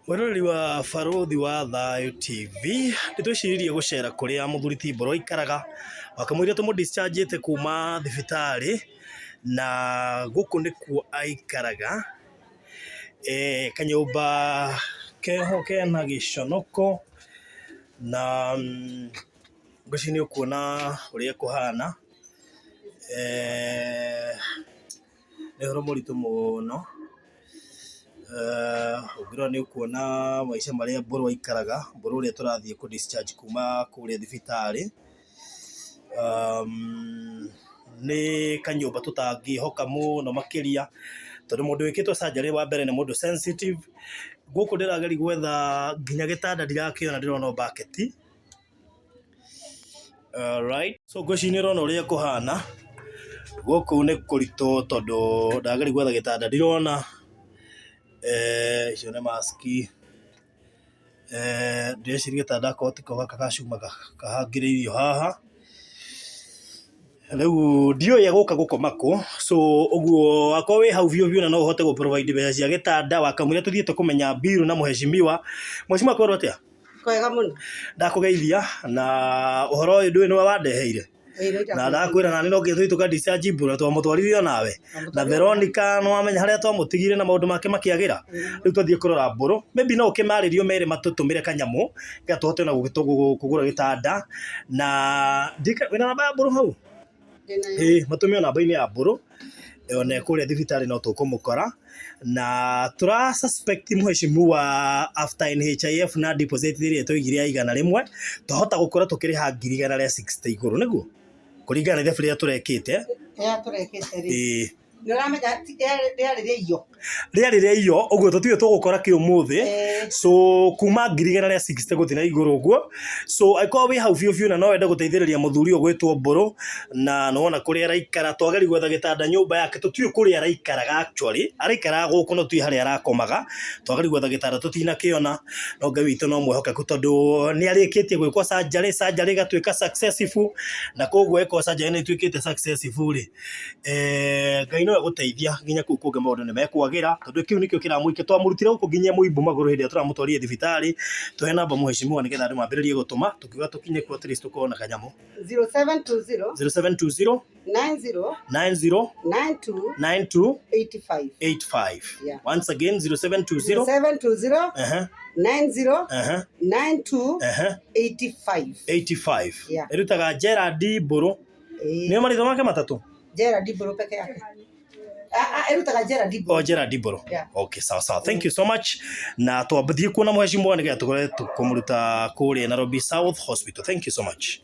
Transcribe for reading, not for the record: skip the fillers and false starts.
Mwĩroreri wa Barũthi wa Thayũ TV, nĩ twĩciririe gũcera kũrĩa mũthuri ti Mbũrũ aikaraga, wakamũiria tũmũ discharge ĩte kuma thibitarĩ, na gũkũ nĩkuo aikaraga, kanyũmba keho kena gĩconoko, na ngwĩciria nĩ ũkuona ũrĩa kũhana, nĩ ũhoro mũritũ mũno, ũngĩrora nĩ ũkuona maica marĩa Mbũrũ aikaraga, Mbũrũ ũrĩa tũrathiĩ kũ discharge kuma kũrĩa thibitarĩ, nĩ kanyũmba tũtangĩhoka mũno makĩria, tondũ mũndũ wĩkĩtwo surgery wa mbere nĩ mũndũ sensitive, gũkũ ndĩrageria gwetha nginya gĩtanda ndirakĩona ndĩrona o bucket. Alright. So ngwĩciria nĩ ũrona ũrĩa kũhana, gũkũ nĩ kũritũ tondũ ndageria gwetha gĩtanda ndirona, icio nĩ mask, ndĩreciria gĩtanda akorwo tiko gaka ga cuma kahangĩrĩirio haha, rĩu ndiũĩ egũka gũkoma kũ, so ũguo akorwo wĩ hau biũ biũ na no ũhote gũ provide mbeca cia gĩtanda, wakamũira tũthiĩte kũmenya bill na mũheshimiwa, mheshimiwa kwerwo atĩa? Kwega mũno. Ndakũgeithia na ũhoro ũyũ ndũĩ nĩwe wandeheire na ndakwĩra nani no nginya tũthiĩ tũka discharge Mbura twamũtwarire o nawe na Veronica nĩ wamenya harĩa twamũtigire na maũndũ make makĩagĩra. Rĩu twathiĩ kũrora Mbũrũ, maybe no ũkĩmarĩrie ũmere matũtũmĩre kanyamũ nĩgetha tũhote ona kũgũra gĩtanda na wĩna namba ya Mbũrũ hau? Ĩĩ matũme o namba-inĩ ya Mbũrũ, ona e kũrĩa thibitarĩ no tũkũmũkora, na tũra suspect mheshimiwa after NHIF na deposit ĩrĩa twaigire ya 100, twahota gũkorwo tũkĩrĩha 160,000 igũrũ nĩguo? Kũringana na ithabu rĩrĩa tũrekĩte. Rĩrĩa tũrekĩte rĩ. Ĩĩ. Nĩ ũramenya rĩarĩ rĩa iyo. Rĩarĩ rĩa iyo, ũguo tũtiũĩ tũgũkora kĩ ũmũthĩ. So kuma 160,000 gũthiĩ na igũrũ ũguo. So angĩkorwo wĩ hau biũ biũ na no wende gũteithĩrĩria mũthuri ũyũ ũgwĩtwo Mbũrũ, na nĩ wona kũrĩa araikara, twageria gwetha gĩtanda nyũmba yake, tũtiũĩ kũrĩa araikaraga actually, araikaraga gũkũ no tũtiũĩ harĩa arakomaga, twageria gwetha gĩtanda tũtinakĩona, no Ngai witũ no mwĩhokeku tondũ nĩ arĩkĩtie gwĩkwo surgery, surgery ĩgatuĩka successful, na koguo ĩkorwo surgery nĩ ĩtuĩkĩte successful rĩ, Ngai no egũteithia nginya kũu kũngĩ maũndũ nĩ mekwagĩra, tondũ kĩu nĩkĩo kĩramũikia, twamũrutire gũkũ nginya mũimbu magũrũ hĩndĩ ĩrĩa tũramũtwarire thibitarĩ, tũhe namba mheshimiwa nĩgetha andũ mambĩrĩrie gũtũma, tũkiuga tũkinye kuo at least tũkorwo na kanyamũ. 0720 0720 90 90 92 92 85. 85. Yeah. Once again, 0720 0720 90 92 85. 85. Yeah. Ĩrutaga Gerald Mbũrũ. Ĩĩ. Nĩo marĩtwa make matatũ? Gerald Mbũrũ peke yake. Ah, ah, ĩrutaga Gerald Mbũrũ. Oh, Gerald Mbũrũ. Yeah. Okay, sawa sawa. Thank you so much. Na twathiĩ kuona mheshimiwa nĩgetha tũkorwo tũkũmũruta kũrĩa Nairobi South Hospital. Thank you so much.